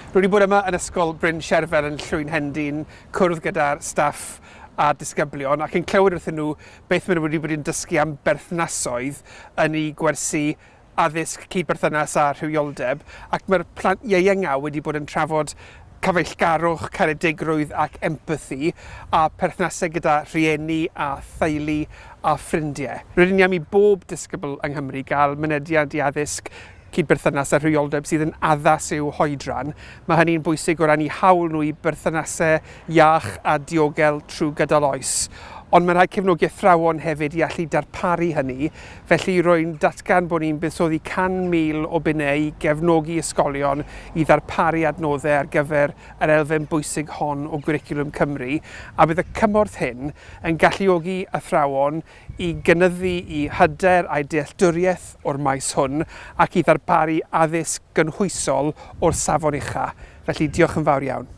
Rwy wedi bod yma yn Ysgol Bryn Sherfel yn Llwynhendy'n cwrdd gyda'r staff a disgyblion ac yn clywed wrthyn nhw beth maen nhw wedi bod yn dysgu am berthnasoedd yn eu gwersi addysg cydberthynas a rhywioldeb, ac mae'r plant ieuengaf wedi bod yn trafod cyfeillgarwch, caredigrwydd ac empathi, a pherthnasau gyda rhieni a theulu a ffrindiau. Rydyn ni am i bob disgybl yng Nghymru gael mynediad i addysg cydberthynas a rhywioldeb sydd yn addas i'w hoedran. Mae hynny'n bwysig o ran eu hawl nhw i berthynasau iach a diogel trwy gydol oes. Ond mae'n rhaid cefnogi athrawon hefyd i allu darparu hynny, felly rwy'n datgan bod ni'n buddsoddi 100,000 o bunnau i gefnogi ysgolion i ddarparu adnoddau ar gyfer yr elfen bwysig hon o Gwricwlwm Cymru, a bydd y cymorth hyn yn galluogi athrawon i gynyddu eu hyder a'u dealltwriaeth o'r maes hwn ac i ddarparu addysg gynhwysol o'r safon ucha'. Felly, diolch yn fawr iawn.